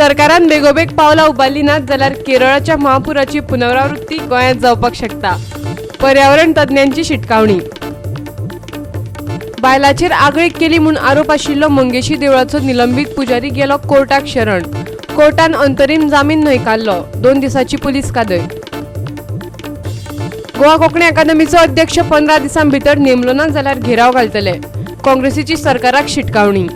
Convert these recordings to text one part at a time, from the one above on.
सरकारान बेगोबेग पावलां उबारलीं नात जाल्यार केरळाच्या महापुराची पुनरावृत्ती गोंयांत जावपाक शकता, पर्यावरण तज्ञांची शिटकावणी. बायलाचेर आगळीक केली म्हूण आरोप आशिल्लो मंगेशी देवळाचो निलंबीत पुजारी गेलो कोर्टाक शरण. कोर्टान अंतरीम जामीन न्हयकारलो. 2 दिसांची पुलीस कादय. गोवा कोंकणी अकादमीचो अध्यक्ष 15 दिसां भितर नेमलो ना जाल्यार घेराव घालतले, काँग्रेसीची सरकाराक शिटकावणी.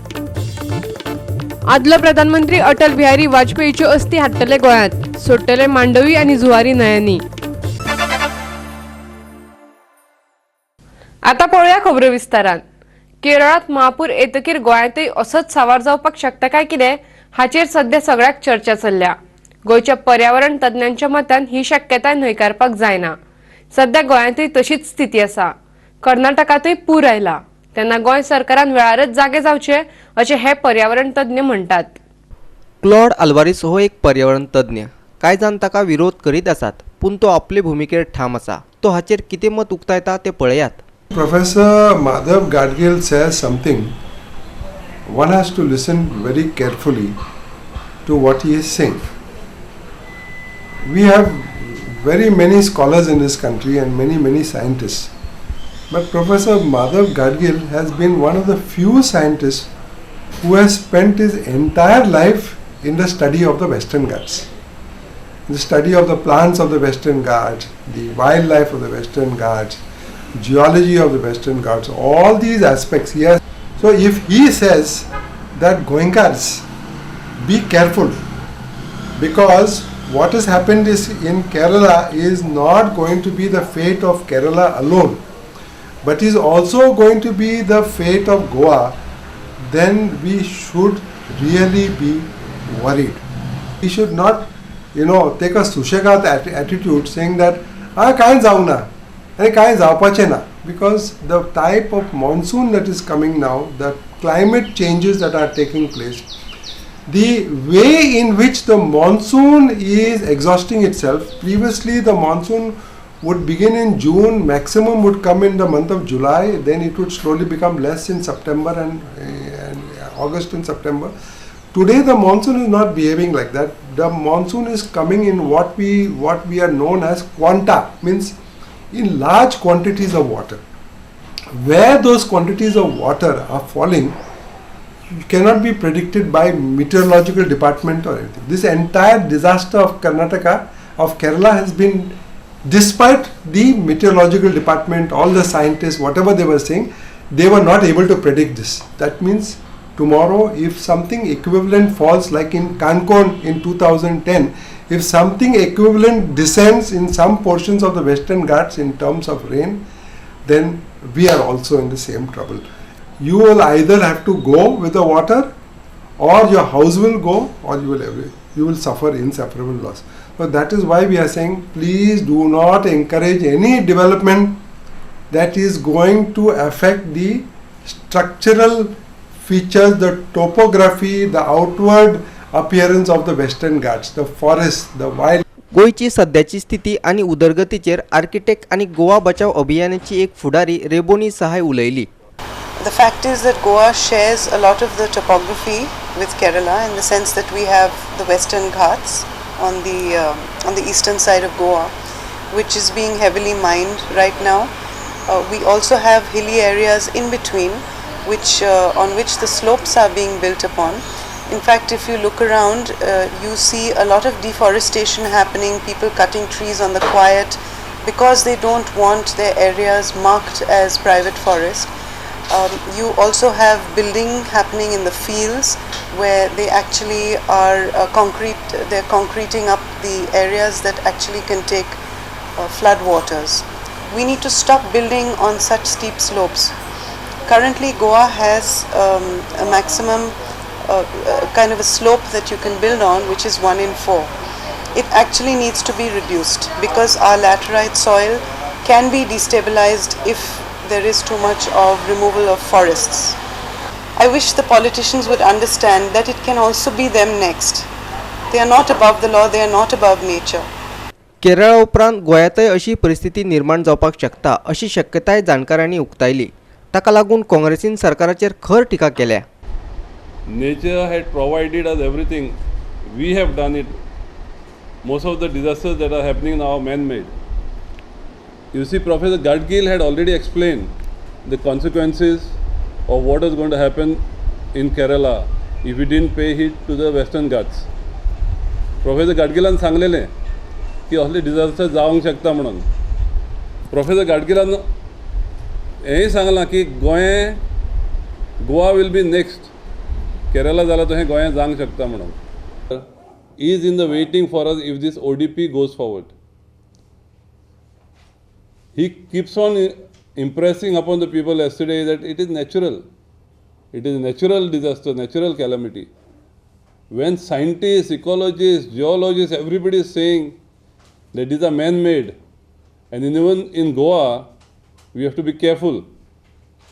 आदलो प्रधानमंत्री अटल बिहारी वाजपेयीच्यो अस्थी हाडटले गोंयांत, सोडटले मांडवी आनी जुवारी न्हंयांनी. आतां पळोवया खबरो विस्तारान. केरळांत महापूर येतकीर गोंयांतय असोच सावार जावपाक शकता काय कितें हाचेर सध्या सगळ्याक चर्चा चल्ल्या. गोंयच्या पर्यावरण तज्ञांच्या मतान ही शक्यताय न्हयकारपाक जायना. सध्या गोंयांतय तशीच स्थिती आसा. कर्नाटकांतय पूर आयला तेन्ना गोंय सरकारान वेळारच जागे जावचे अशें हे पर्यावरण तज्ञ म्हणटात. क्लॉड अल्वारीस हो एक पर्यावरण तज्ञ. कांय जाण ताका विरोध करीत आसात, पूण तो आपले भुमिकेर ठाम आसा. तो हाचेर कितें मत उक्तायता तें पळयात. Professor Madhav Gadgil says something. One has to listen very carefully to what he is saying. We have very many scholars in this country and many, many scientists. But Professor Madhav Gadgil has been one of the few scientists who has spent his entire life in the study of the Western Ghats. The study of the plants of the Western Ghats, the wildlife of the Western Ghats, geology of the Western Ghats, all these aspects he has. So if he says that Goenkars, be careful, because what has happened is in Kerala is not going to be the fate of Kerala alone, but is also going to be the fate of Goa, then we should really be worried. We should not, take a sushegat attitude saying that, ah, कांय जावंक ना आनी कांय जावपाचें ना, because the type of monsoon that is coming now, the climate changes that are taking place, the way in which the monsoon is exhausting itself. Previously the monsoon would begin in June, maximum would come in the month of July, then it would slowly become less in September and August and September. Today the monsoon is not behaving like that. The monsoon is coming in what we are known as quanta, means in large quantities of water. Where those quantities of water are falling cannot be predicted by meteorological department or anything. This entire disaster of Karnataka, of Kerala has been, despite the meteorological department, all the scientists, whatever they were saying, they were not able to predict this. That means tomorrow if something equivalent falls, like in Cancun in 2010, if something equivalent descends in some portions of the Western Ghats in terms of rain, then we are also in the same trouble. You will either have to go with the water, or your house will go, or you will suffer inseparable loss. So that is why we are saying, please do not encourage any development that is going to affect the structural features, the topography, the outward appearance of the Western Ghats, the forests, the wild. गोंयची सद्याची स्थिती आनी उदरगतीचेर architect आनी गोवा बचाव अभियानाची एक फुडारी रेबोनी सहाय उलयली. The fact is that Goa shares a lot of the topography with Kerala in the sense that we have the Western Ghats on the eastern side of Goa, which is being heavily mined right now. We also have hilly areas in between, which on which the slopes are being built upon. In fact, if you look around, you see a lot of deforestation happening, people cutting trees on the quiet because they don't want their areas marked as private forest. You also have building happening in the fields where they actually are they're concreting up the areas that actually can take flood waters. We need to stop building on such steep slopes. Currently, Goa has a maximum kind of a slope that you can build on, which is 1 in 4. It actually needs to be reduced because our laterite soil can be destabilized if there is too much of removal of forests. I wish the politicians would understand that it can also be them next. They are not above the law, they are not above nature. Kerala उपरांत गोंयांतय अशी परिस्थिती निर्माण जावपाक शकता अशी शक्यताय जाणकारांनी उक्तायली. ताका लागून काँग्रेसीन सरकाराचेर खर टिका केल्या. Nature had provided us everything. We have done it. Most of the disasters that are happening now are man-made. You see, Professor Gadgil had already explained the consequences of what is going to happen in Kerala if we didn't pay heed to the Western Ghats. Professor गाडगिलान सांगलेलें की असले disaster जावंक शकता म्हणून. Professor गाडगिलान हेंय सांगलां की Goa, Goa will be next. Kerala जाला तशें गोंयांत जावंक शकता म्हणून. Is in the waiting for us if this ODP goes forward. He keeps on impressing upon the people yesterday that it is natural. It is natural disaster, natural calamity. When scientists, ecologists, geologists, everybody is saying that these are man-made, and even in Goa, we have to be careful.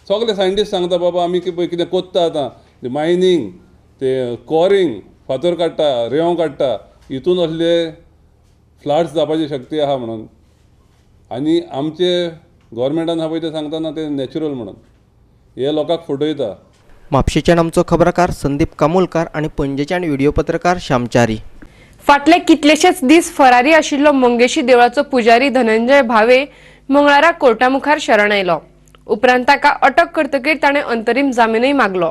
सगळे scientist सांगता बाबा आमी कितें कोत्ता आतां, ते mining, ते कोरिंग, फातर काडटा, रेंव काडटा, हितून असले फ्लड्स जावपाची शक्ती आहा म्हणून. आनी आमचे गोवोरमेंटान आहा पळय ते सांगता ना ते नॅचरल म्हणून, हे लोकांक फटयता. म्हापशेच्यान आमचो खबराकार संदीप कामोलकार आनी पणजेच्यान व्हिडिओ पत्रकार श्यामचारी. फाटले कितलेशेच दीस फरारी आशिल्लो मंगेशी देवळाचो पुजारी धनंजय भावे मंगळारा कोर्टा मुखार शरण आयलो. उपरांत ताका अटक करतकीर ताणें अंतरीम जामीनय मागलो,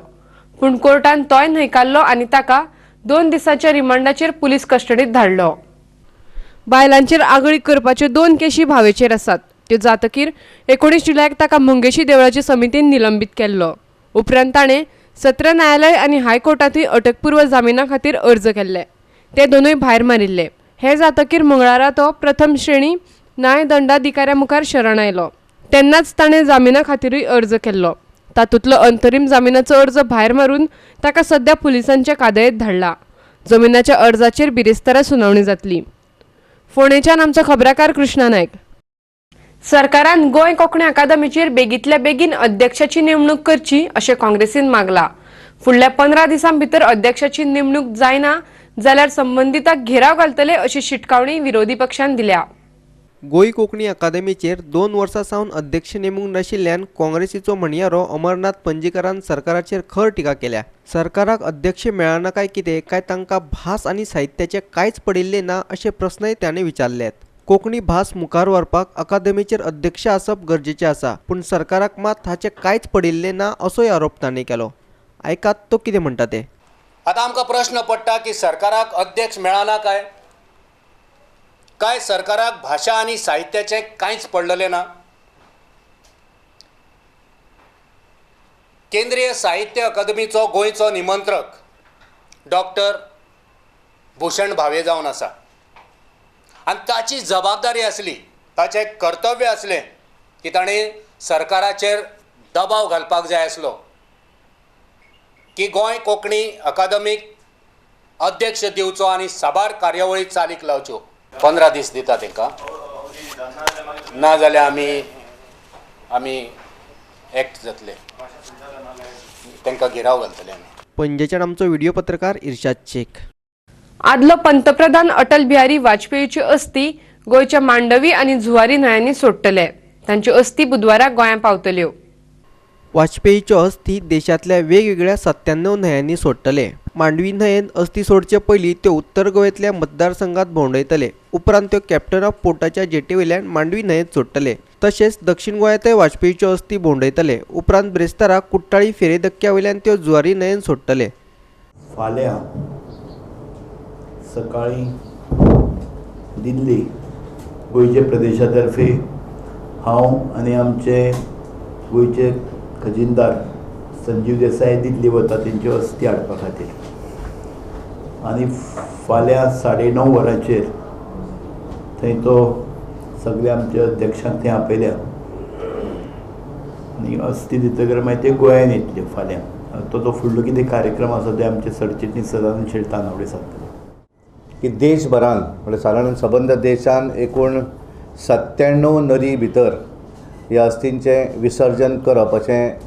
पूण कोर्टान तोय न्हयकारलो आनी ताका 2 दिसांच्या रिमांडाचेर पुलीस कस्टडीत धाडलो. बायलांचेर आगळीक करपाच्यो 2 केशी भावेचेर आसात. त्यो जातकीर 19 जुलयाक ताका मंगेशी देवळाचे समितीन निलंबीत केल्लो. उपरांत ताणें सत्र न्यायालय आनी हायकोर्टांतूय अटकपूर्व जामिना खातीर अर्ज केल्ले. ते दोनूय भायर मारिल्ले. हे जातकीर मंगळारा तो प्रथम श्रेणी न्यायदंडाधिकाऱ्या मुखार शरण आयलो. तेन्नाच ताणें जामिना खातीरूय अर्ज केल्लो. तातूंतलो अंतरीम जामिनाचो अर्ज भायर मारून ताका सध्या पुलिसांच्या कादयेंत धाडला. जमिनाच्या अर्जाचेर बिरेस्तारा सुनावणी जातली. फोंडेच्यान आमचो खबराकार कृष्णा नायक. सरकारान गोंय कोंकणी अकादमीचेर बेगीतल्या बेगीन अध्यक्षाची नेमणूक करची अशें काँग्रेसीन मागला. फुडल्या 15 दिसां भितर अध्यक्षाची नेमणूक जायना जाल्यार संबंदिताक घेराव घालतले अशी शिटकावणी विरोधी पक्षान दिल्या. गोंय कोंकणी अकादमीचेर 2 वर्सां सावन अध्यक्ष नेमूंक नाशिल्ल्यान काँग्रेसीचो म्हणयारो अमरनाथ पणजीकारान सरकाराचेर खर टिका केल्या. सरकाराक अध्यक्ष मेळना काय कितें, काय तांकां भास आनी साहित्याचें कांयच पडिल्लें ना अशे प्रस्नय ताणें विचारल्यात. कोंकणी भास मुखार व्हरपाक अकादमीचेर अध्यक्ष आसप गरजेचें आसा, पूण सरकाराक मात हाचें कांयच पडिल्लें ना असोय आरोप ताणें केलो. आयकात तो कितें म्हणटा ते. आतां आमकां प्रश्न पडटा की सरकाराक अध्यक्ष मेळना काय, काय सरकाराक भाशा आनी साहित्याचें कांयच पडलेलें ना? केंद्रीय साहित्य अकादमीचो गोंयचो निमंत्रक डॉक्टर भूषण भावे जावन आसा आनी ताची जबाबदारी आसली, ताचें कर्तव्य आसलें की ताणें सरकाराचेर दबाव घालपाक जाय आसलो की गोंय कोंकणी अकादमीक अध्यक्ष दिवचो आनी साबार कार्यावळी चालीक लावच्यो. 15 दीस दिता तांकां, ना जाल्यार आमी आमी एक्ट जातले, तांकां घेराव घालतले आमी. पणजेच्यान आमचो व्हिडिओ पत्रकार इर्शाद शेख. आदलो पंतप्रधान अटल बिहारी वाजपेयीची अस्थी गोंयच्या मांडवी आनी जुवारी न्हंयांनी सोडटले. तांच्यो अस्थी बुधवारा गोंयांत पावतल्यो. वाजपेयीच्यो अस्थी देशांतल्या वेगवेगळ्या 97 न्हंयांनी सोडटले. मांडवी न्हंयेन अस्थी सोडचे पयलीं त्यो उत्तर गोंयांतल्या मतदारसंघात भोंवडायतले. उपरांत त्यो कॅप्टन ऑफ पोर्टाच्या जेटीवयल्यान मांडवी न्हंयेंत सोडटले. तशेंच दक्षिण गोंयांतय वाजपेयीच्यो अस्थी भोंवडायतले. उपरांत ब्रेस्तारा कुट्टाळी फेरे धक्क्या वयल्यान त्यो जुवारी न्हंयेन सोडटले. फाल्यां सकाळी दिल्ली गोंयचे प्रदेशा तर्फे हांव आनी आमचे गोंयचे खजिनदार संजीव देसाय दिल्ली वता तेंच्यो अस्थी हाडपा खातीर आनी फाल्यां 9:30 वरांचेर थंय तो सगळे आमच्या अध्यक्षांक थंय आपयल्या आनी अस्थी दितकीर मागीर ते गोंयान येतल्यो फाल्यां. तो फुडलो कितें कार्यक्रम आसा ते आमचे सरचिटणीस सदानंद शेट तानावडे सांगतले. की देशभरान म्हणजे सादारण सबंद देशान एकूण 97 नदी भितर ह्या अस्थींचें विसर्जन करप अशें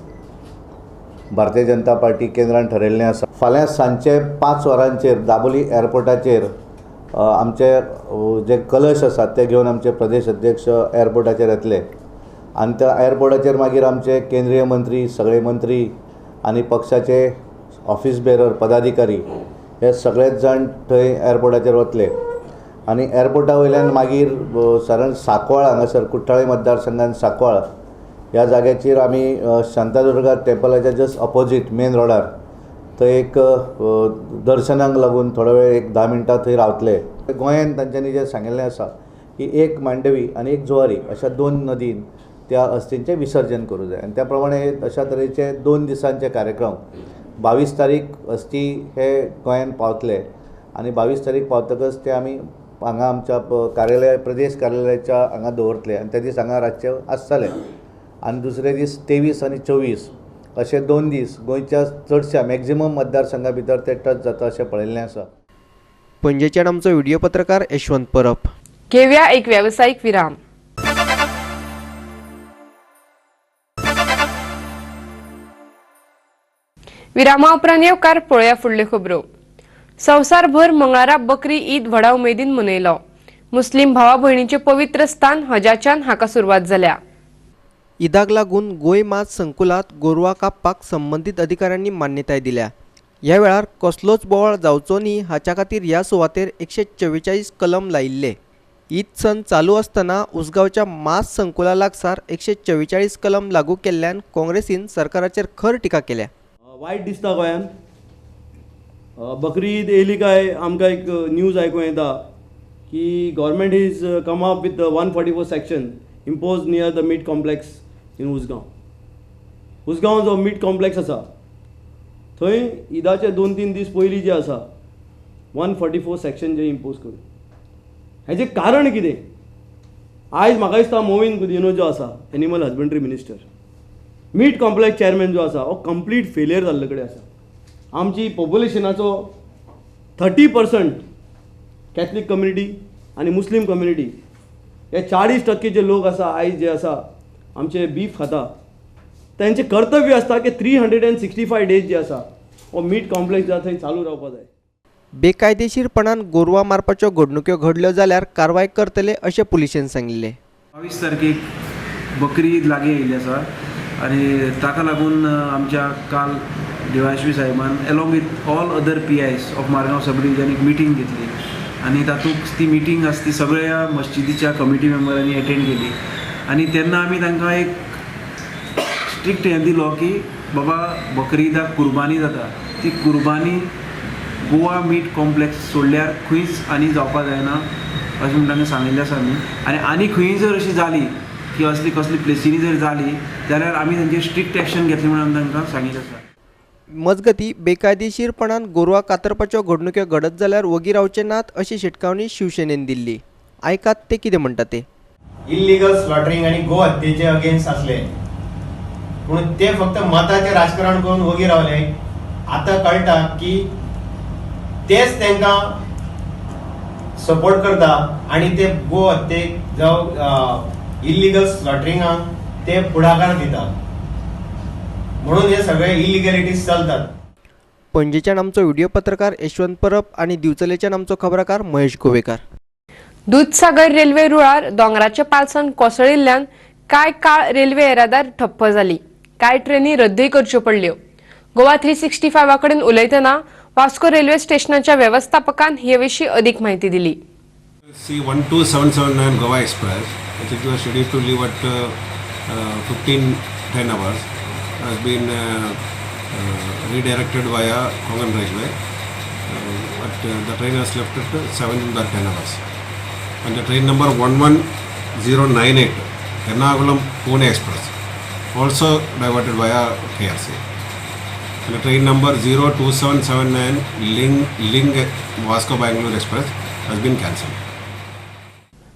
भारतीय जनता पार्टी केंद्रान ठरयल्लें आसा. फाल्यां सांजचे 5 वरांचेर दाबोली एअरपोर्टाचेर आमचे जे कलश आसात ते घेवन आमचे प्रदेश अध्यक्ष एअरपोर्टाचेर येतले आनी त्या एअरपोर्टाचेर मागीर आमचे केंद्रीय मंत्री, सगळे मंत्री आनी पक्षाचे ऑफिस बेरर पदाधिकारी हे सगळेच जाण थंय एअरपोर्टाचेर वतले आनी एअरपोर्टा वयल्यान मागीर सादारण सांकवाळ हांगासर कुठ्ठाळे मतदारसंघान सांकवाळ ह्या जाग्याचेर आमी शांतादुर्गा टेम्पलाच्या जस्ट ऑपोजीट मेन रोडार थंय एक दर्शनाक लागून थोडो वेळ एक 10 मिनटां थंय रावतले. गोंयान तांच्यांनी जें सांगिल्लें आसा की एक मांडवी आनी एक जुवारी अशा 2 नदीन त्या अस्थींचें विसर्जन करूं जाय आनी त्या प्रमाणे अशा तरेचे 2 दिसांचे कार्यक्रम 22 तारीख अस्थी हे गोंयान पावतले आनी 22 तारीख पावतकच ते आमी हांगा आमच्या कार्यालय प्रदेश कार्यालयाच्या हांगा दवरतले आनी त्या दीस हांगा रातचे आसतले आनी दुसरे दीस 23 आनी 24 अशे 2 दीस गोंयच्या चडश्या मॅक्झिमम मतदारसंघा भितर ते टच जाता अशें पळयल्लें आसा. पणजेच्यान आमचो व्हिडिओ पत्रकार यशवंत परब. घेवया एक व्यावसायिक विराम. विरामा उपरांत येवकार पळोवया फुडल्यो खबरो. संवसारभर मंगळारा बकरी ईद व्हडा उमेदीन मनयलो. मुस्लिम भावा भयणीचें पवित्र स्थान हजाच्यान हाका सुरवात जाल्या. ईदाक लागून गोंय माज संकुलात गोरवां कापपाक संबंदीत अधिकाऱ्यांनी मान्यताय दिल्या. ह्या वेळार कसलोच बोवाळ जावचो न्ही हाच्या खातीर ह्या सुवातेर 144 कलम लायिल्ले. ईद सण चालू आसतना उसगांवच्या माज संकुला लागसार 144 कलम लागू केल्ल्यान काँग्रेसीन सरकाराचेर खर टिका केल्या. वायट दिसता गोंयान बकरी ईद येयली काय आमकां एक न्यूज आयकूंक येता की government is come up with 144 section impose near the meat complex in Usgao. Usgao जो मीट कॉम्प्लेक्स आसा थंय ईदाचे 2-3 दीस पयलीं जे आसा 144 सेक्शन जे इम्पोज करून हेजें कारण कितें? आयज म्हाका दिसता मोविन गुदिन्हो जो आसा animal husbandry minister, meat complex chairman जो आसा हो कंप्लीट फेलियर जाल्ले कडेन आसा. आमची पॉप्युलेशनाचो 30% कॅथलीक कम्युनिटी आनी मुस्लीम कम्युनिटी हे 40% जे लोक आसा आयज जे आसा आमचे बीफ खाता तेंचें कर्तव्य आसता की 365 डेज जे आसा हो मीट कॉम्प्लेक्स जो थंय चालू रावपा जाय. बेकायदेशीरपणान गोरवां मारपाच्यो घडणुक्यो घडल्यो जाल्यार कारवाय करतले अशें पुलिशेन सांगिल्लें. 22 तारखेक बकरी ईद लागीं आयिल्ली आसा आनी ताका लागून आमच्या काल DYSP साहेबान along with all other PIs of Margao sub division एक मिटींग घेतली आनी तातूंत ती मिटींग आसा ती सगळ्या मस्जिदीच्या कमिटी मेंबरांनी एटेंड केली आनी तेन्ना आमी तांकां एक स्ट्रिक्ट हें दिलो की बाबा बकरी ईदाक कुर्बानी जाता ती कुर्बानी गोवा मीट कॉम्प्लेक्स सोडल्यार खंयच आनी जावपाक जायना अशें म्हूण तांकां सांगिल्लें आसा आमी. आनी आनी खंय जर अशी जाली की असली कसली प्लेसींनी जर जाली जाल्यार आमी तांचेर स्ट्रिक्ट एक्शन घेतली म्हणून आमी तांकां सांगिल्लें आसा. मजगती बेकायदेशीरपणान गोरवां कातरपाच्यो घडणुक्यो घडत जाल्यार वगी रावचे नात अशी शिटकावणी शिवसेनेन दिल्ली. आयकात ते कितें म्हणटा ते. इल्लिगल स्लॉटरिंग आनी गो हत्येचे अगेन्स्ट आसले पूण ते फक्त मताचें राजकारण करून वगी रावले. आतां कळटा की तेच तांकां सपोर्ट करता आनी ते गो हत्येक जावं इल्लिगल स्लॉटरिंगाक ते पुढाकार दिता म्हणून हे सगळे इलिगॅलिटीज चलतात. पणजेच्यान आमचो व्हिडिओ पत्रकार यशवंत परब आनी दिवचलेच्यान आमचो खबराकार महेश गोवेकार. दुधसागर रेल्वे रुळार दोंगराच्या पालसान कोसळिल्ल्यान कांय काळ रेल्वे येरादार ठप्प जाली. कांय ट्रेनी रद्दय करच्यो पडल्यो. गोवा 365 कडेन उलयतना वास्को रेल्वे स्टेशनाच्या वेवस्थापकान हे विशीं अदीक म्हायती दिली. C12779 Goa Express, which was scheduled to leave at 15:10 hours, has been redirected via Konkan Railway. But the train has left at 7:10 hours. And the train number 11098 Ernakulam Pune Express also diverted via KRC. And the train number 02779 Ling Vasco Bangalore Express has been cancelled.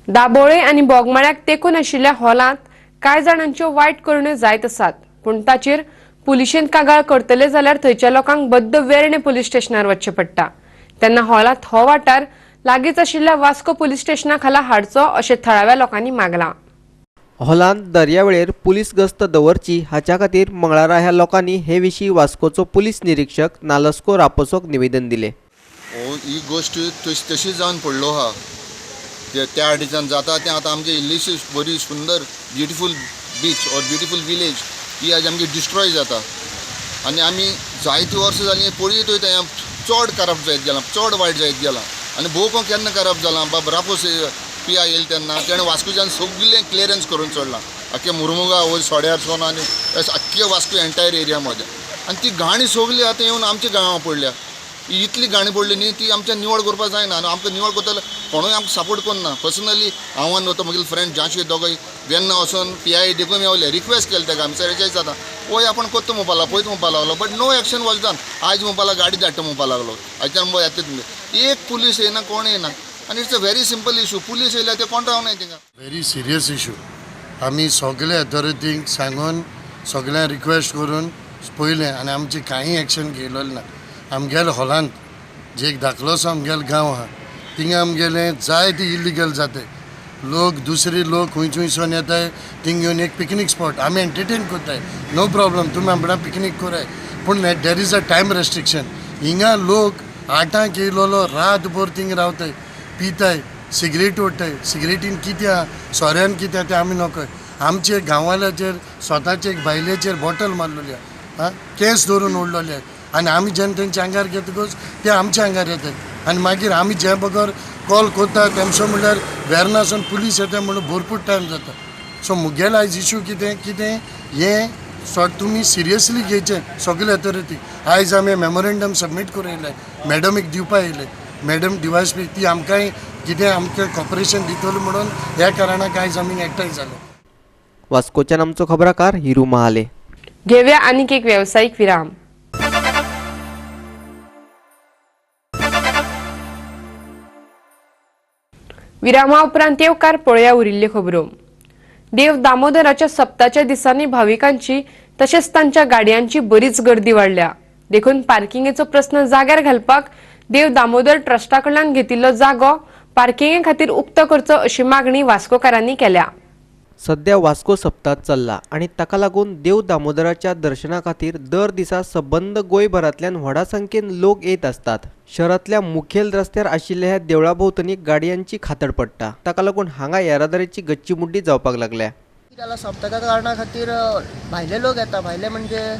Dabolim आनी बोगमाळ्याक तेकून आशिल्ल्या हॉलांत कांय जाणांच्यो वायट करण्यो जायत आसात, पूण ताचेर पुलिशेन कागाळ करतले जाल्यार थंयच्या लोकांक बद्द वेर्णे पुलीस स्टेशनार वचचें पडटा. तेन्ना हॉलांत हो वाठार लागींच आशिल्ल्या वास्को पुलीस स्टेशना खाला हाडचो अशें थळाव्या लोकांनी मागलां. हॉलांत दर्यावेळेर पुलीस गस्त दवरची हाच्या खातीर मंगळारा ह्या लोकांनी हे विशीं वास्कोचो पुलीस निरीक्षक नालस्को रापोसोक निवेदन दिलें. ही गोश्ट तशी जावन पडलो आहा त्या डिजान जाता तें आतां आमची इल्लीशी बरी सुंदर beautiful beach or beautiful village ही आज आमची डिस्ट्रॉय जाता आनी आमी जायतीं वर्सां जालीं पळयतूय तें चड करप्ट जायत गेलां, चड वायट जायत गेलां. आनी भोव केन्ना करप्ट जालां बाब रापोस पी I येयले तेन्ना तेणें वास्कोच्यान सगळें क्लियरन्स करून सोडलां, आख्खे मुरमुगा वयर सोड्यार सोन आनी आख्खे वास्को एंटायर एरिया मदें. आनी ती घाणी सगळी आतां येवन आमच्या गांवां पडल्या. इतली घाणी पडली न्ही ती आमच्या निवळ करपाक जायना. आनी आमकां निवळ करतले कोणूय आमकां सपोर्ट करना. पर्सनली हांव आनी तो म्हगेलो फ्रेंड जाशी दोगूय वेन्ना वचून पी I देखून येवले, रिक्वेस्ट केले ताका आमी सर जाता वय आपूण करता म्हणपा लागलो, पळयता म्हणपा लागलो, but no action was done. आयज म्हणपा लागलो गाडी धाडटा म्हणपा लागलो, आयच्यान येता एक पुलीस येयना, कोण येयना. आनी it's a very simple issue. Police येयल्यार ते कोण रावनाय थिंगा. Very serious issue. आमी सगळे अथॉरिटींक सांगून सगळ्यांक रिक्वेस्ट करून पळयलें आनी आमची कांय एक्शन घेयलेलें ना. आमगेले हॉलांत जे एक धाकलोसो आमगेलो गांव आहा थिंगा आमगेले जायते इलिगल जाते लोक, दुसरे लोक खंय खंयसून येताय थिंग येवन एक पिकनीक स्पॉट आमी एंटरटेन करताय, नो प्रॉब्लम, तुमी आमकां पिकनीक कराय, पूण there is a time restriction. हिंगा लोक आठांक येयलोलो रातभर थिंग रावताय, पिताय, सिगरेट ओडटाय. सिगरेटीन कितें आहा, सोऱ्यान कितें आहा तें आमी नकळय. आमचे गांवाल्याचेर स्वताचे एक बायलेचेर बॉटल मारलेली आहा, केंस धरून ओडलेली आहा आनी आमी जेन्ना तेंच्या आंगार घेतकूच ते आमच्या आंगार येतात आनी मागीर आमी जे बगर कॉल करता तेमचो म्हणल्यार वेर्नासून पुलीस येता म्हणून भरपूर टायम जाता. सो मुगेलो आयज इशू कितें कितें हें सो तुमी सिरियसली घेवचें सगळे अथॉरिटी. आयज आमी मेमोरेंडम सबमीट करून येयले, मॅडमीक दिवपा येयले, मॅडम डिवायस पी ती आमकांय कितें आमकां कॉपरेशन दितली म्हणून ह्या कारणाक आयज आमी एकठांय जाले. वास्कोच्यान आमचो खबराकार हिरू महाले. घेवया आनीक एक वेवसायीक विराम. विरामा उपरांत येवकार पळया उरिल्ल्यो खबरो. देव दामोदराच्या सप्ताच्या दिसांनी भाविकांची तशेंच तांच्या गाडयांची बरीच गर्दी वाडल्या. देखून पार्किंगेचो प्रस्न जाग्यार घालपाक देव दामोदर ट्रस्टा कडल्यान घेतिल्लो जागो पार्किंगे खातीर उक्तो करचो अशी मागणी वास्कोकारांनी केल्या. सध्या वास्को सप्ताह चल्ला आनी ताका लागून देव दामोदराच्या दर्शना खातीर दर दिसा सबंद गोंयभरांतल्यान व्हडा संख्येन लोक येत आसतात. शहरांतल्या मुखेल रस्त्यार आशिल्ल्या ह्या देवळा भोंवतणी गाडयांची खातड पडटा. ताका लागून हांगा येरादारीची गच्चीमुड्डी जावपाक लागल्या. सप्तका कारणा खातीर भायले लोक येता, भायले म्हणजे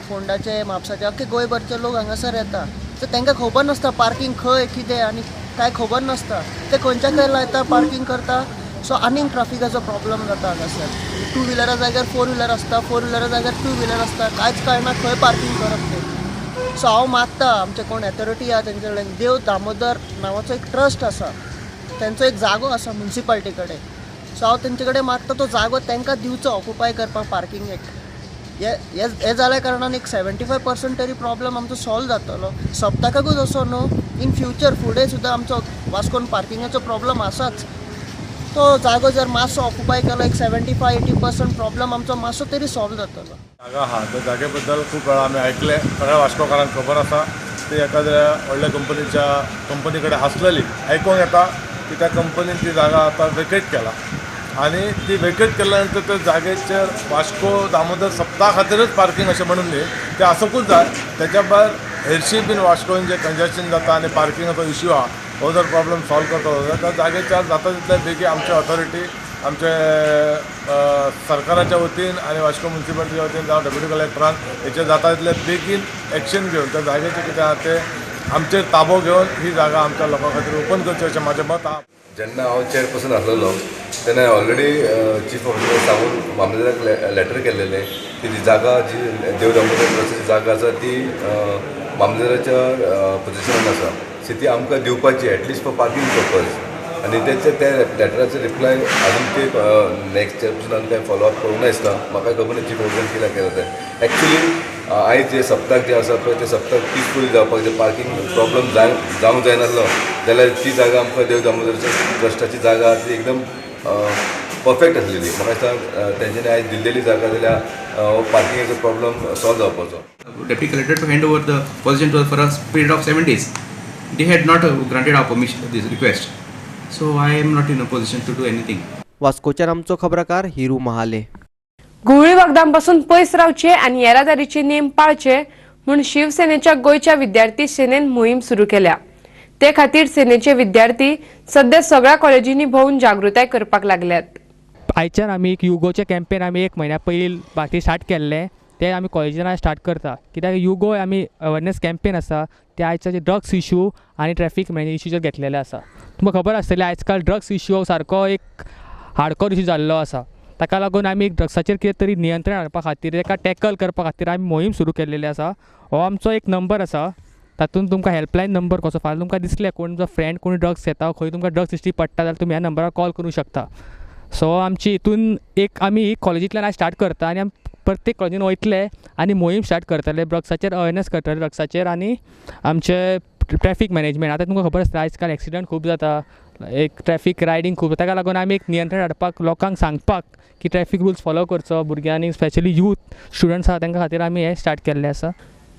फोंडाचे, म्हापसाचे, अख्खे गोंयभरचे लोक हांगासर येता. सो तांकां खबर नासता पार्किंग खंय कितें आनी कांय खबर नासता, ते खंयच्या खंय लायता पार्किंग करता. सो आनीक ट्राफिकाचो प्रॉब्लम जाता हांगासर. टू व्हिलरा जाग्यार फोर व्हिलर आसता, फोर व्हिलरा जाग्यार टू व्हिलर आसता, कांयच कळना खंय पार्किंग करप तें. सो हांव मागता आमचे कोण एथॉरिटी आहा तेंचे कडेन, देव दामोदर नांवाचो एक ट्रस्ट आसा, तेंचो एक जागो आसा म्युनिसिपालिटी कडेन. सो हांव तेंचे कडेन मागता तो जागो तांकां दिवचो ऑक्युपाय करपाक पार्किंगेक. हे जाल्या कारणान एक 75% तरी प्रॉब्लम आमचो सॉल्व जातलो. सप्तकाकूच असो न्हू, इन फ्युचर फुडें सुद्दां आमचो वास्कोन पार्किंगाचो प्रॉब्लम आसाच. तो जागो जर मातसो ऑक्युपाय केलो एक 75-80% प्रॉब्लम आमचो मातसो तरी सॉल्व जातलो. जागा आहा त्या जागे बद्दल खूब वेळा आमी आयकलें, सगळ्या वास्कोकारांक खबर आसा. ती एखाद्या व्हडल्या कंपनी कडेन आसलेली आयकूंक येता की त्या कंपनीन ती जागा आतां वेकेट केला आनी ती वेकेट केल्या नंतर त्या जागेचेर वास्को दामोदर सप्ता खातीरच पार्किंग अशें म्हणून न्ही, तें आसूंकूच जाय. तेच्या भायर हेरशी बीन वास्कोन जें कंजेशन जाता आनी पार्किंगाचो इश्यू आहा हो जर प्रॉब्लम सॉल्व करतलो जाल्यार त्या जागेच्यार जाता तितले बेगीन आमचे ऑथॉरिटी, आमचे सरकाराच्या वतीन आनी वास्को म्युनिसिपालिटीच्या वतीन जावं डेप्युटी कलेक्टरान हेचेर जाता तितले बेगीन एक्शन घेवन त्या जागेचें कितें आहा तें आमचेर ताबो घेवन ही जागा आमच्या लोकां खातीर ओपन करची अशें म्हाजें मत आहा. जेन्ना हांव चेअरपर्सन आसलेलो तेन्ना ऑलरेडी चीफ ऑफिसर सांगून मामलेदाराक लेटर केल्लेलें की ती जागा जी देव दामोदर ट्रस्टाची जागा आसा ती मामलेदाराच्या पोजिशनान आसा, सो ती आमकां दिवपाची at least for parking purpose. आनी तेचे त्या लेटराचो रिप्लाय अजून ते नेक्स्ट चेअरपर्सनान कांय फॉलोअप करूंक नासता. म्हाका खबर ना चीफ ऑफिसरान कित्याक केलां तें. एक्चुली आयज जे सप्तक जे आसा पळय ते सप्तक पिसफूल जावपाक जे पार्किंग प्रॉब्लम जावंक जायनासलो जाल्यार ती जागा आमकां देव दामोदरच्या ट्रस्टाची जागा आसा ती एकदम परफेक्ट आसलेली. म्हाका दिसता तेंच्यांनी आयज दिल्लेली जागा जाल्यार पार्किंगाचो प्रॉब्लम सॉल्व जावपाचो. Deputy collector to hand over the position to for a period of 7 days. They had not granted our permission this request. So I am not in a position to do anything. वास्कोच्यान आमचो खबराकार हिरू महाले. घुंवळी वखदांपासून पयस रावचे आनी येरादारीचे नेम पाळचे म्हूण शिवसेनेच्या गोंयच्या विद्यार्थी सेनेन मोहीम सुरू केल्या. ते खातीर सेनेचे विद्यार्थी सध्या सगळ्या कॉलेजींनी भोंवून जागृताय करपाक लागल्यात. आयच्यान आमी एक युगोचे कॅम्पेन आमी एक म्हयन्या पयलीं बाकी स्टार्ट केल्लें. ते आमी कॉलेजीन स्टार्ट करता कित्याक you गोय आमी अवेरनेस कॅम्पेन आसा ते आयचे ड्रग्स इशू आनी ट्रॅफीक मॅनेज इशूचेर घेतलेले आसा. तुमकां खबर आसतलें आयज काल ड्रग्स इशू सारको एक हार्डकोर इशू जाल्लो आसा. ताका लागून आमी एक ड्रग्साचेर कितें तरी नियंत्रण हाडपा खातीर ताका टॅकल करपा खातीर आमी मोहीम सुरू केल्लेली आसा. हो आमचो एक नंबर आसा, तातूंत तुमकां हेल्पलायन नंबर कसो फाल्यां तुमकां दिसलें कोण जो फ्रेंड कोण ड्रग्स घेता खंय तुमकां ड्रग्स दिश्टी पडटा जाल्यार तुमी ह्या नंबरार कॉल करूंक शकता. सो आमची हितून एक आमी कॉलेजींतल्यान आयज स्टार्ट करता आनी आमी प्रत्येक कॉलेजीन वयतले आनी मोहीम स्टार्ट करतले, ड्रग्साचेर अवेरनेस करतले, ड्रग्साचेर आनी आमचे ट्रॅफीक मॅनेजमेंट. आतां तुमकां खबर आसता आयज काल एक्सिडंट खूब जाता, एक ट्रॅफीक रायडींग खूब, ताका लागून आमी एक नियंत्रण हाडपाक लोकांक सांगपाक की ट्रॅफीक रुल्स फॉलो करचो भुरग्यांनी, स्पेशली यूथ स्टुडंट्स आसा तांकां खातीर आमी हें स्टार्ट केल्लें आसा.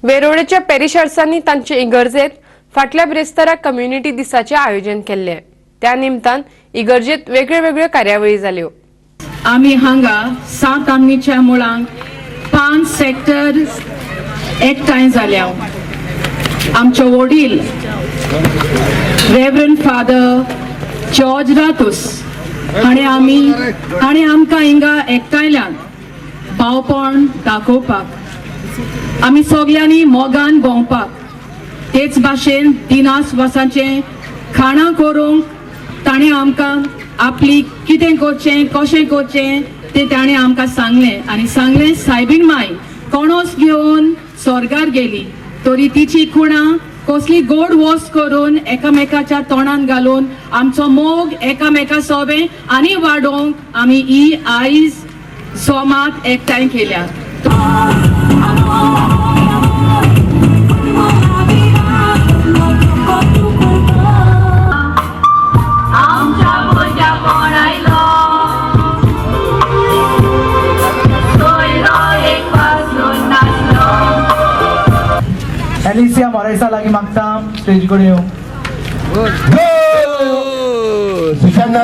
वेरोडेच्या पॅरिशर्सांनी तांचे इगर्जेत फाटल्या ब्रेस्तारा कम्युनिटी दिसाचें आयोजन केल्लें. त्या निमतान इगर्जेत वेगळ्यो कार्यावळी जाल्यो. आमी हांगा 7 आमनीच्या मुळांक 5 सेक्टर एकठांय जाल्या. आमचो वडील रेवरंड फादर जॉर्ज रातूस हाणें आमकां हिंगा एकठांयल्यान भावपण दाखोवपाक, आमी सगल्यांनी मोगान भोंवपाक, तेच भाशेन दिनास वर्सांचें खाणां करूंक ताणें आमकां आपली कितें करचें कशें करचें तें ताणें आमकां सांगलें आनी सांगलें सायबीण माय कोणोस घेवन स्वर्गार गेली तरी तिची खुणां कसली गोड वस करून एकामेकाच्या तोंडान घालून आमचो मोग एकामेका सोबें आनी वाडोवंक आमी ही आयज सोमात एकठांय केल्या. एलिसिया मोरेसा लागी मागता स्टेज कडेन येवंक. सुशांत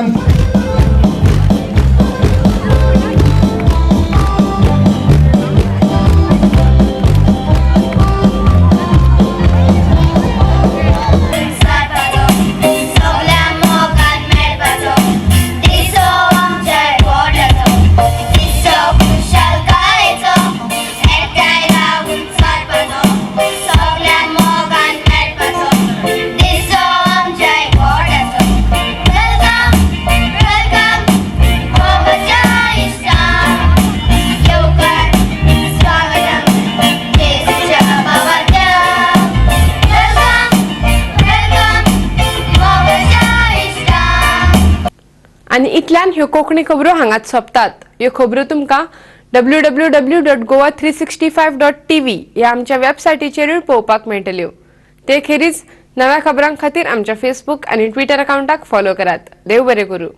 आनी इतल्यान ह्यो कोंकणी खबरो हांगाच सोंपतात. ह्यो खबरो तुमकां www.goa365.tv ह्या आमच्या वेबसायटीचेरूय पळोवपाक मेळटल्यो. ते खेरीज नव्या खबरां खातीर आमच्या फेसबूक आनी ट्विटर अकाउंटाक फॉलो करात. देव बरें करूं.